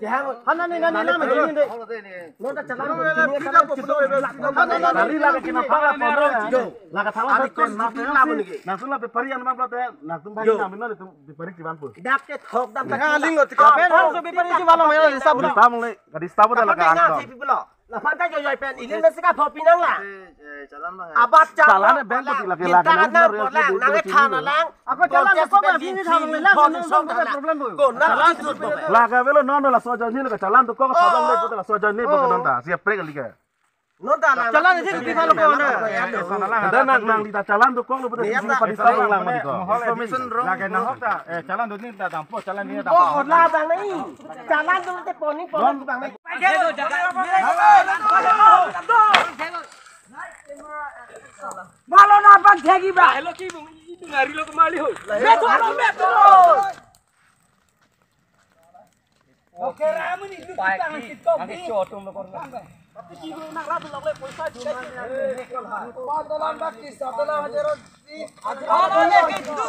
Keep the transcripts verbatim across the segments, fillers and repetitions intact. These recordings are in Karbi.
Hana ni nani lama ni ni. Nonta challan. Kali lagi kena pala pondro. Laga thalang. Langsung la bepari anam berarti langsung bagi namin itu bepari kiban pun. Dak ke thok dak. Nang aling lo tika. Apa so bepari si malam ya, sa bula. Sa mulai. Kadi sa bula laga angkong. Lapan ta joy joy pen, ili mesti ka phopi nang la. Abat cha. Challan bank pati lagi lagi. Kita kan nang bolang, nang than lang. Ako challan ko ba bini than lang. Phone song than. Ko nang. Laga avelo non la so join ni laga challan to ko sabang le puta la so join ni ko non ta. Siap prek lagi. Non ta lang. Challan isi di phone ko na. Ada nang nang di ta challan to ko lo puta isi padi sa lang mati ko. Information wrong. Laga na hok ta. Eh, challan do ni ta dampo, challan ni ta. Oh, la bang ni. Challan do te poni poni bang ni. Malo na bang thegi ba. Hello ki bung itu ngari lo kemali ho. Betul, betul. Oke, ramu ni lu kita ngasih top ni. Tapi ki bung nak ratu lok le poisa juga. Pandalan baki satu lah aja. Hora neke du,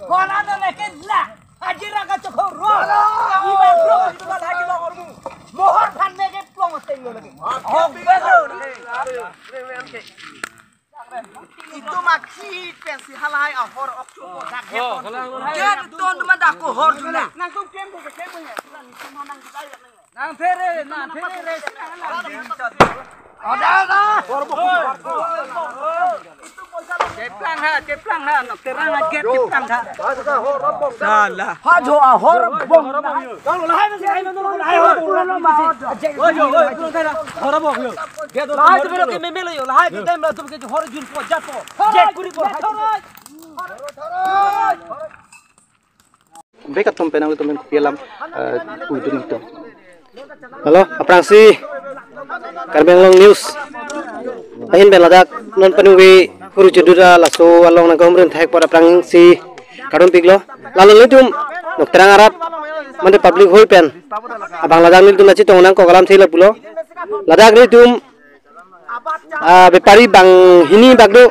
hora neke la. Haji raga chokho ro. Iba bro, itu kan haji lo ormu. Mohor phan neke plong seng lo lagi. Oh, betul. Itu maksi pensi halai ahor ok chokho dak. Oh, kalau, kalau. Dia ton teman dak ko hor juna. Nang tum kem ko kem ya. Nang phere, nang phere. Ada, ada. Cheplang ha, cheplang ha, nok terang ha, gate cheplang ha. Salah. Ha jo ahor bong. Kalau lahai masih hai nonton lahai ho. Oi, oi, oi, hora bong yo. Lahai tu belok ke memelo yo, lahai ke time la tu ke hor jun po jat po. Jet kuri po. Bek atum penang atum pen kopi alam, eh, udu ningto. Halo, aphrangsi Karbi Anglong News. Ahin pen ladak non peningve huru chudu ra laso along nangkehumri thek apot aphrangsi karumpiklo. Lalo nelitum Nokterang arat mate public hoi pen abang ladak nelitum nangchetong nangkok alamthe lo pulo. Ladak nelitum ah, bepari banghini bak do.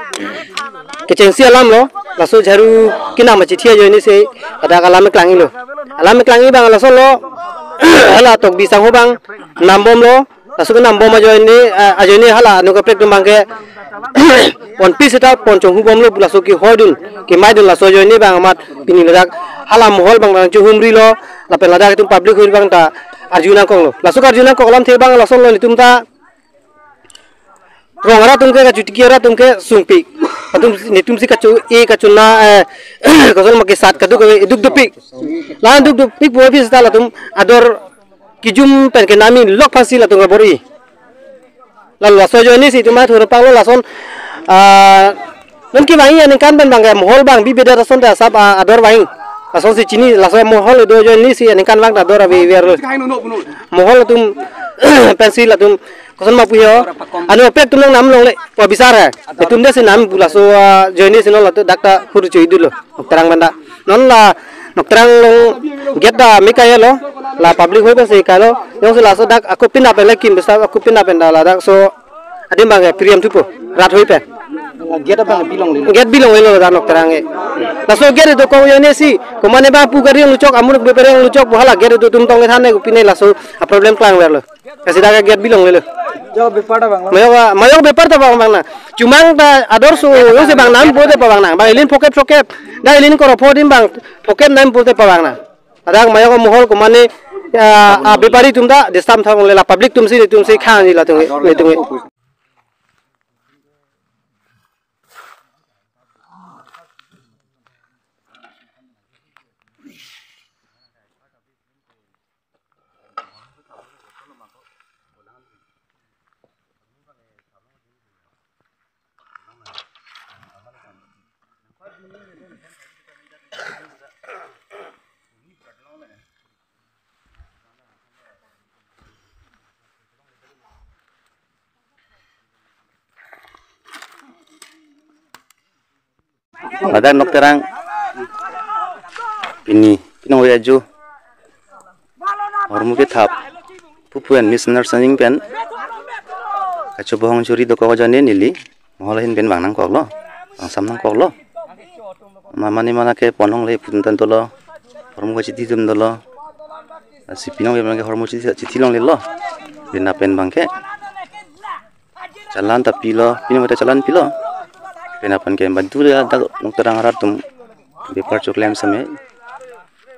Kechengsi alam lo, laso jharu kinam achithi ajoine si ladak alam keklanglo. Alam keklangji abang laso lo, hala tokbi sangho abang nambomlo, laso kenambom ajoine, ah, ajoine hala anu kaprek atum abang ke ponpi seta pon chonghu bomlo, laso kehoi dun, kemai dun laso ajoine abang amat pini ladak hala mohol abang nangchehumrilo, lapen ladak itum public hoi abang ta arju nangkoklo. Laso karju nangkok alamthe abang laso lo nelitum ta rong arat atum ke kachotiki arat atum ke sungpik. Atum nelitum si kacho-e kachona, eh, kosonma kesat kaduk kave duk dopik. La duk dopik po office ta latum ador kejum pen kenam lok aphansi latum kabor-i. Lalo laso ajoine si itum athur paklo lason, ah, non kevangji aningkan pen abang ke mohol abang bibeda lason ta sab, ah, ador vangji. Lasonsi chini laso mohol do ajoine si aningkan abang ta ador ave ver lo. Mohol atum pensi latum kosonma pu ho. Anu apek atum nangnam longle. Pu abisar hai. Itum de si nam pu laso, ah, ajoine si non latum dak ta hur choi dulo. Nokterang pen ta. Non la Nokterang along gate ta me kai lo. La public hoi pensi kailo. Jongsi laso dak ako pina pen le kim besa ako pina pen ta ladak so adim abang ke priam thupo. Rat hoi pen. Gate abang bilong le. Gate bilong le ladak Nokterang ke. Laso gate do ko ajoine si. Komane ba pu gari luchok amur bepari luchok pu hala gate do atum tong than ne pine laso a problem klang ver lo. Kasi dak gate bilong lelo. Jo bepar ta abang lo. Mayok, mayok bepar ta abang abang na. Chumang ta ador so, jongsi abang nam pulote pa abang na. Abang ilin phokep phokep. Dak ilin koro pho adim abang phokep nam pulote pa abang na. Adang mayok mohol komane, ah, ah, bepari atum ta disturb thang le la public atum si, atum si khang ji latum, latum. Ladak Nokterang pini, pini oi ajo hormu kethap pupu en missioner sanying pen kachobohong churi dokok ajoine neli mohol ahin pen vang nangkoklo, vang sam nangkoklo. Ma mane mana ke ponong le putun tan tolo, hormu kachithi dum dolo. Lasi pinong abang ke hormu chithi, chithi longlelo. Pina pen abang ke challan ta pilo, pinong ta challan pilo. Pina pen ke bantu le dak Noktarang arat atum bepar choklem same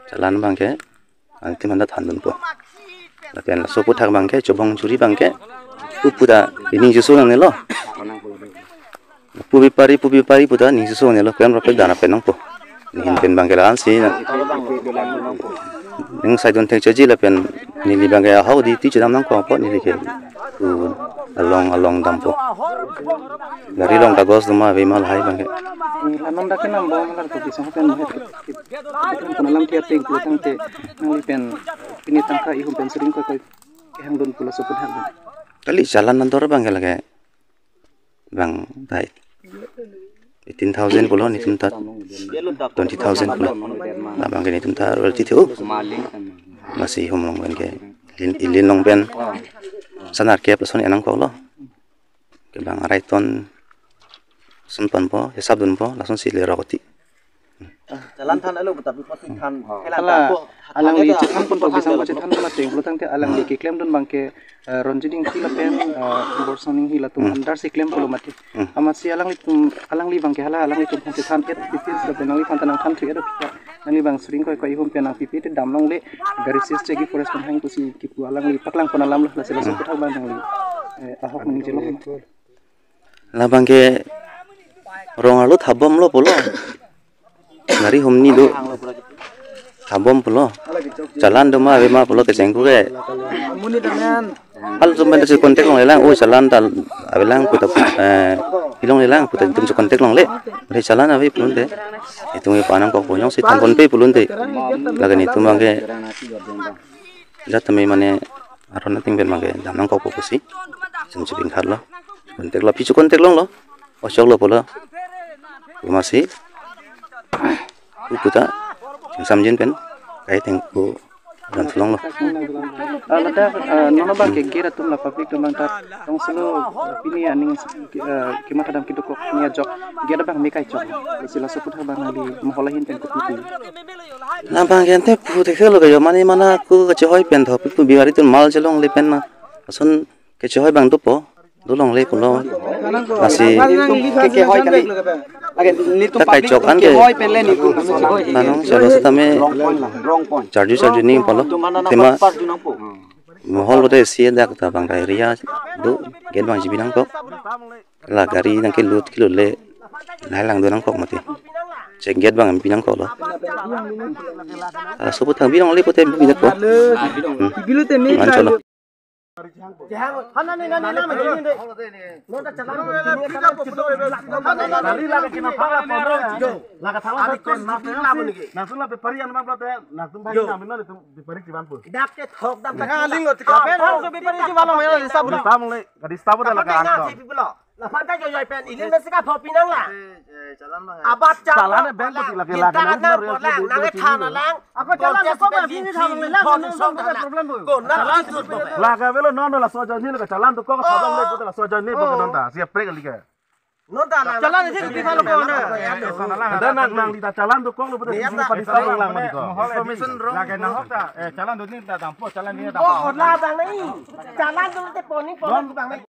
challan abang ke antim handa thandunpo. Lapen laso aphuthak abang ke chobong churi abang ke upu ta ining jusu nangnelo. Pu bepari, pu bepari pu ta ning jusu nangnelo, klem rapek dana pen nangpo. Nihin pen abang ke la-ansi na. Ning saidon thekcheji lapen neli abang ke ahok di ti chedam nangkokpo neli ke. Pu along along dampo. Gari along kagos doma ave ma lahai abang ke. Lanom dak kenam bom lar to bisong pen het. Pen alam tiap ting pulo tangte nangli pen pini tangka ihum pen sering koi koi kehang dun pulo soput hang dun. Kali challan nandor abang ke lake abang dai eighteen thousand pulo, netum ta twenty thousand pulo. Labang ke netum ta royalty theo. Lasi ihum along pen ke ilin, ilin along pen sanar kep lason enangkoklo. Ke abang arai ton sun ponpo, hisap dunpo, lasonsi le rokoti. Challan than alo, tapi pasti than. Hala, alangli chethan pon pabisang ko chethan pon ateng pulo tangte alangli keklem dun abang ke, eh, Ronjit Ingti lapen, eh, Borsong Inghi latum Hmm. andar si klem pulo mati. Hmm. Amatsi alanglitum, alangli abang ke hala alanglitum aphan chethan et details lapen nangliphan ta nangthan thu et aphi ta. Nangli abang sering koi koi ihum pen nangpipe te dam longle, gari sis chegi forest pen hang pusi kipu alangli paklang pon alam lo, lasi laso Hmm. aphuthak abang nangli, eh, ahok ning jelo. Labang ke rong arlo thabomlo pulo. Gari humni do. Thabom pulo. Challan doma ave ma pulo kechengku ke. Halatum pen ta si contact longlelang, o challan ta avelang pu ta, eh, pi longlelang pu ta itum si contact longle. Ave challan ave pulote. Itum ke pa nangkokpo, jongsi than ponpe pulote. Lake netum abang ke jat tame mane aron ateng pen abang ke dam nangkokpo pusi. Jam chibing khat lo. Contact lo, pichu contact longlo. Ochok lo pulo. Pu masi. Upu ta. Samjin pen. Kai teng pu. Dan tholonglo. Ah, ladak, ah, non abang ke gate atum la public atum abang ta. Tong selo, ah, pini aning, ah, kematha dam kedokok ni ajok. Gate abang me kai chok. Lasi laso aphuthak abang di mohol ahin pen kopi. Labang ke ante pu thekthelo ke jo mane mana aku kachehoi pen tho pu bihari atum mal chelongle pen ma. Ason kachehoi abang dopo. Dolongle pulo. Lasi ke, kehoi kali. Lake netum ta kai public chok an ke kehoi pen le netum. Nanong chalo setame. Wrong point. Charju charju ni pulo. Tum mana Tema nampak parju nangpo. Mohol bote si dak ta abang ta area do. Gate abang jibi nangkok. La gari nangkelut kelut le. Nai lang do nangkok mati. Check gate abang pi nangkoklo. Laso aphuthak bi longle pote bi nangkok. Hmm. Bilu te me Man chalo. Dak ke thok dam ta. Ning lo tika. Pen so bepari si balo maya sa bula. Sta mung le, gari sta bula la ka angkong. Laphanta joy joy pen ilin mesi ka phopi nanglang. Abat cha. Challan e bank pati lake lake nang nang lang, nang than lang. Ako challan ko ba sini than lang, nang nang problem bo. Ko nang. Lake avelo non la so join ni lake challan dokok thabang le puta la so join ni bo non ta. Siap prek lika. Non ta lang. Challan isi rupi thalo ko na. Ada nang nang lita challan dokok lo puta sini padi sta lang mati ko. Information wrong. Lake nang hok ta. Eh, challan do ni ta dampo, challan ni ta. Oh, la bang ni. Challan do te poni poni bang ni.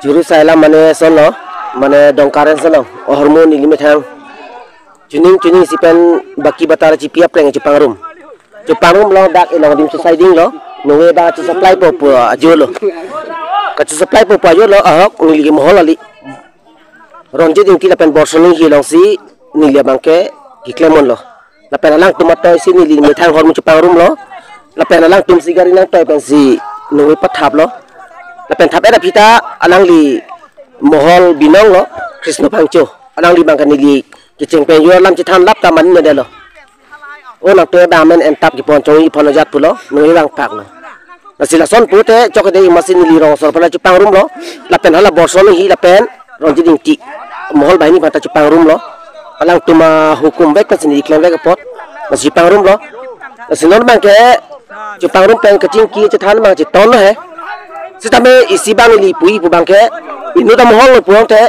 Juru saila mane sono, mane dongkaren sono, ohormu neli methang. Chuning chuning si pen baki batar chipi apreng chepangrum. Chepangrum lo dak ilong dim society lo, nunge ba chu supply po po ajo lo. Ka chu supply po po ajo lo, ahok neli ke mohol ali. Ronjit Ingti lapen Borsong Inghi alongsi neli abang ke keklem ponlo. Lapen alangtum atoi si neli methang hormu chepangrum lo. Lapen alangtum si gari nangtoi pensi nungi pathap lo. Lapen thap et aphi ta alangli mohol binong lo Krishna Phangcho. Alangli abang ke neli kecheng pen yo alam chethan lap ta mane delo. O nangtoi abang amen entap kepon chongji pon ajat pulo, nungi abang phak lo. Lasi lason pute chok de masi neli rong sor pala chepangrum lo, lapen hala Borsong Inghi lapen Ronjit Ingti. Mohol banghini aphanta chepangrum lo. Alangtum ahukum vek pensi neli klem vek apot. Lasi chepangrum lo. Lasi non abang ke chepangrum pen kachingki chethan abang cheton lo he. Sitame isi abang neli pu-i pu abang ke. Inut amohol lo pulote,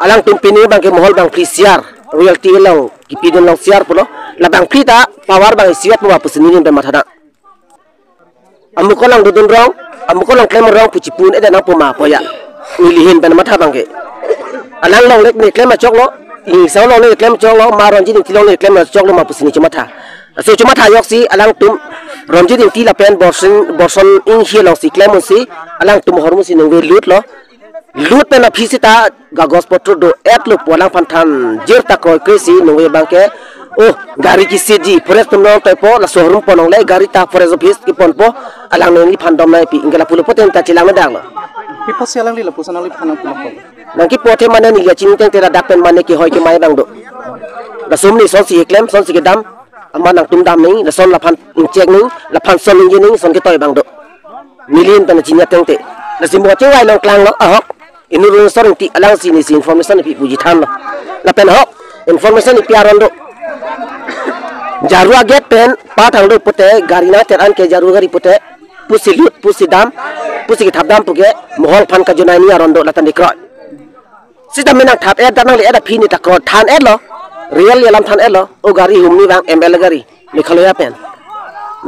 alangtum pini abangke mohol bangphli share, royalty along kipidun along share pulo, la bangphli ta power bang isiat mo pusi nelihin pen mathadam. Amukot lang dodun rong, amukot lang klem rong pu chipu-un-edet nangpo ma pu ya. Nelihin pen matha abangke. Alang longle ne klem achok lo, ingsau longle ne klem achok lo, ma Ronjit Ingti longle ne klem achok lo ma pusi neli chomatha. Laso chomatha ajoksi alangtum Ronjit Ingti lapen Borson, Borson Inghi alongsi klem-unsi, alangtum ahormu si ningve lut lo. Lut pen aphi seta kagos potro do-et lo pu alangphan thanjir ta kroikre si ningve abangke. Oh, gari kisitji, forest atum along toipo, laso ahormu pon longle, gari ta forest office keponpo, alang neliphan dom nangpi, ingke lapu lo poten ta chelang na dak lo. Pi apotsi alangli lapuson nangliphan nangpulo? Nangkipu athe mane neli kachini tengte ladak pen mane kehoi kemai abang do. Lason ni sonsi keklem, sonsi kedam, amat nangtum dam nangji, lason laphan ingchek nangji, laphan son nangji nangji, son ketoi abang do. Nelihin pen chini atengte. Lasi mo chewai long klang lo ahok. Inut Rongso Ingti alangsi neli si information pi puji than lo. Lapen ahok, information pi aron do. Jaru agate pen pathang do pute gari nangter an ke Jaru gari pute pusi lut, pusi dam, pusi kethap dam puke mohol aphan kajonai ni aron do latan dikroi. Sita menang thap-et dan nangle-et aphi neli ta kroi than-et lo. Real alam than-et lo. O gari humni abang M L A gari. Meghalaya pen.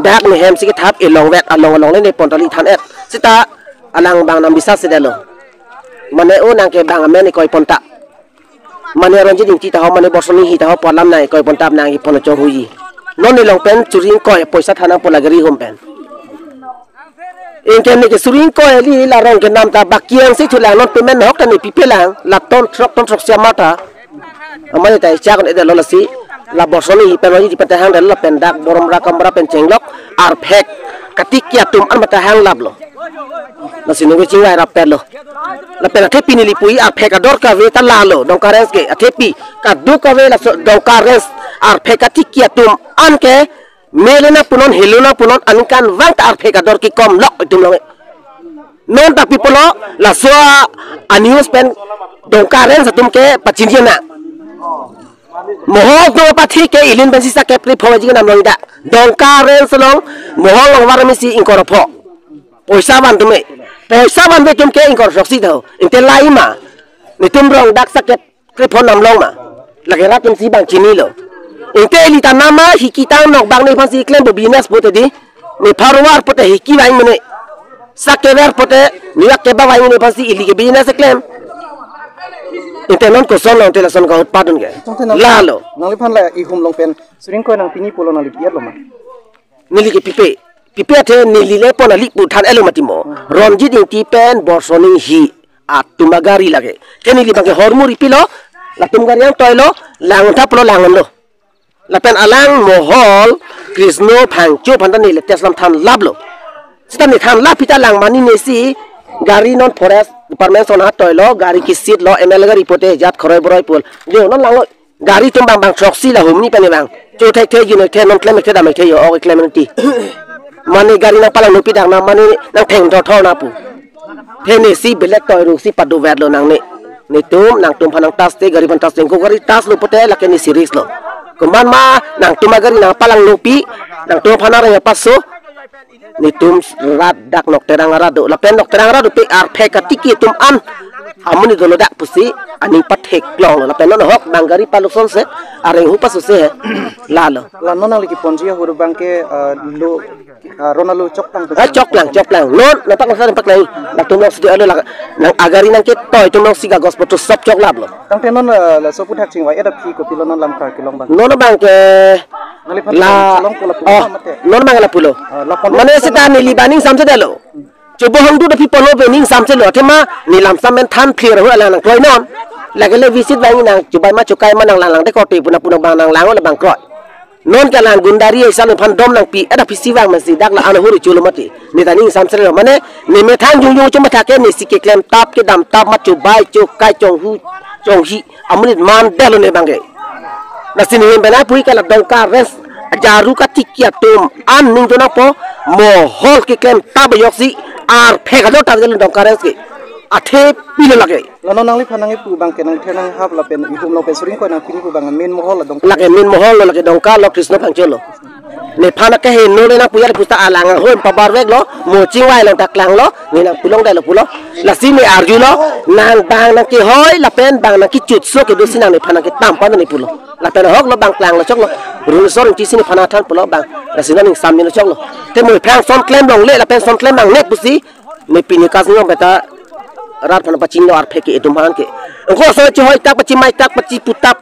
Dak ne hem si kethap elong vet along along le ne pon tali than-et. Sita alang abang nang bisa si detlo. Mane o nang ke bang amen koi pon ta. Mane Ronjit Ingti ta ho, mane Borson Inghi ta ho, pu alam nang koi pon ta nang kepon chonghuji. Non nelong pen suri ingkoi poisa than nangpo la gari hum pen. Ingke ne ke suri ingkoi eli la rong kenam ta baki-an si thulang non payment ahok ta ne pipe lang la ton throk ton throk sia mata. Amane ta chak ne detlo lasi la Borson Inghi pen Ronjit Ingti pen ta hang detlo lapen dak Borom Ra Kamra pen chenglok arphek katiki atum an mata hang laplo. Lasi nunggu chingvai rap-etlo. Lapen athepi neli puji arphek ador kave ta lalo Dongka Range ke athepi kadokave laso Dongka Range arphek katiki atum an ke mele nangpunon, helo nangpunon, aningkanvang ta arphek ador kekom lok itum long. Non ta pi pulo, laso a-news pen Dongka Range atum ke pachini nang. Mohol atum apathe ke ilin pensi sak kepri pho ji nam long ida. Dongka Range along mohol along var mesi ingkoi ra pho. Poisa van atum e. Poisa vanve atum ke ingkoi ra throksi do. Ingte lahai ma. Netum rong dak sak kep krepho nam long ma. Lake rat atum si bang chinilo. Ingte ili ta nama hiki tang nok bang nephansi klem bo business pute di. Nephan var pute hiki vang mene. Sak kever pute, niak keba vang nephansi ili ke business klem. Ingte non koson long te lason ka utpadon ke. Tangte nang-, lalo. Nangliphan la ihum along pen suri ingkoi nang pini pulo nangli pi-etlo ma? Neli ke pipe. Pipe athe neli le pon ali pu than-etlo mati mo. Ronjit Ingti pen Borson Inghi atum agari lake. Ke neli abangke hormu ripilo, latum gari nangtoilo, lang thaplo lang lo. Lapen alang mohol Krisno Phangcho aphan ta neli test lam than laplo. Sita ne than lap pita lang mane nesi gari non forest department ason atoilo, gari kisitlo, M L A gari pute jat khoroi boroi pul. Jo non langlo. Gari atum bang bang throksi la humni pen bang. Cho thekthe, jun thekthe, non klem thekthe, dam thekthe, jo ok klem nangti. Mane gari nangpalang nopi dak na mane nangtheng thotho na pu. The nesi belek toi ruksi padu vetlo nangne. Netum nangtum aphan nang tas te gari aphan tas te ko gari taslo pute lake nesi risk lo. Komat ma nangtum agari nangpalang nopi, nangtum aphan areng paso. Netum rat dak Nokterang arat do. Lapen Nokterang arat do pe arphek katiki atum an amonit dolo dak pusi aning patheklonglo. Lapen non ahok bang gari paluk sonse areng hu paso se he. Lalo. La non nangli keponji ahut abangke, eh, lo, eh, ron alo choklang. Ah, choklang, choklang. Non, napak nasa napak nai. Latum nang sidi alo lak-, nang agari nangketoi atum nangsi kagos potro sop choklaplo. Tangte non, eh, laso aputhak chingvai-et aphi kopilo non lam kar kelong abang? Non abangke Nangli aphan la, cholong ko lapu oh, mate. Non abang lapulo. Ah, lapon mane lapon seta neli abang ning samse detlo. Chobo hongdu da pi polo pe ning samselo. Athema ne lam sam men than clear ho alang nangkroi non. Lake le visit abang nang chubai ma chukai ma nang lang lang de kote puna puna abang nang lang le abang kroi. Non ke alang gundari aisal aphan dom nangpi, ada pisi abang masi dak la ana huri chulo mati. Ne ta ning samselo mane ne methang jung jung chuma thake nesi keklem tap kedam tap ma chubai chukai chonghu chonghi amonit man detlo ne abangke. Lasi ne hem bena pui ke la Dongka Range ajaru katiki atum an ning do nangpo mohol keklem tap ajoksi arphek alo tap jalo Dongka Range ke. athe pilo lake. La non nangliphan nangkipu abang ke nangther nanghap lapen ihum lo pen suring ko nangpi pu abang main mohol adong. Lake main mohol lo, lake Dongka lo, Krishna Phangcho lo. Nephan keheno le nangpu ya puta alang ahoi pabar vek lo, mo chingvai along ta klang lo, ne nangpu longdetlo pulo. Lasi ne arjulo, nang bang nangkehoi lapen bang nangkechutso kedo si nang nephan nangketam pan ne pulo. Lapen ahok lo bang klanglo choklo. Rul sor inti si nephan athan pulo bang. Lasi non ingsam lo choklo. Te mo phrang son klem longle lapen son klem bang nek pusi. Ne pini kas nyong beta rat aphan pachinglo arphek ke etum aphan ke. Engko so chehoi tak pachimai tak pachipu tap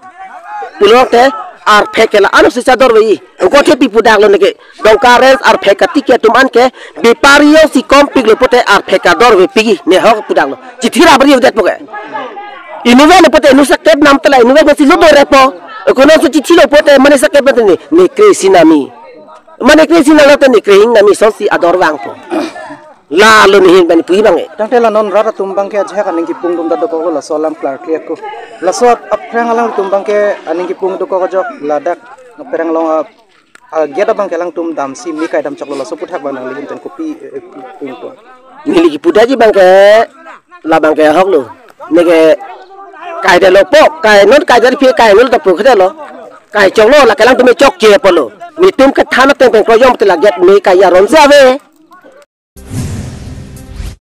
pulote arphek ke la ano si chador vei. Engko the pi pudaklo neke. Dongka Range arphek katiki atum an ke bepari yo si kom piklo pote arphek kador vepik ne ahok pudaklo. Chithi ra bari udet poke. Inutvet pote inut sakep nam tela inutvet si lo dorepo. Ekonom si chithilo pote mane sakep ne ne kre si nami. Mane kre si nang te ne kre hing nami son si ador vangpo. La lo ne hin bani pui bang e. Tangte la non rat atum abang ke ajahak aning kipung dum dokok lo laso alam klar klia ko. Laso ap- aphrang alangtum abang ke aning kipung dokok ajok ladak perang long a, a, gate abang ke alangtum damsi me kai dam choklo laso aputhak abang nangli hin pen kopi, eh, pung ko. Neli kipu daji abang ke la abang ke ahok lo. Neke kaidetlo po, kai non kaidetpi kai non ta pu khede lo. Kai choklo la ke alangtum me chokche pulo. Netum kethan ateng pen kroijong te la gate me kai aron si ave.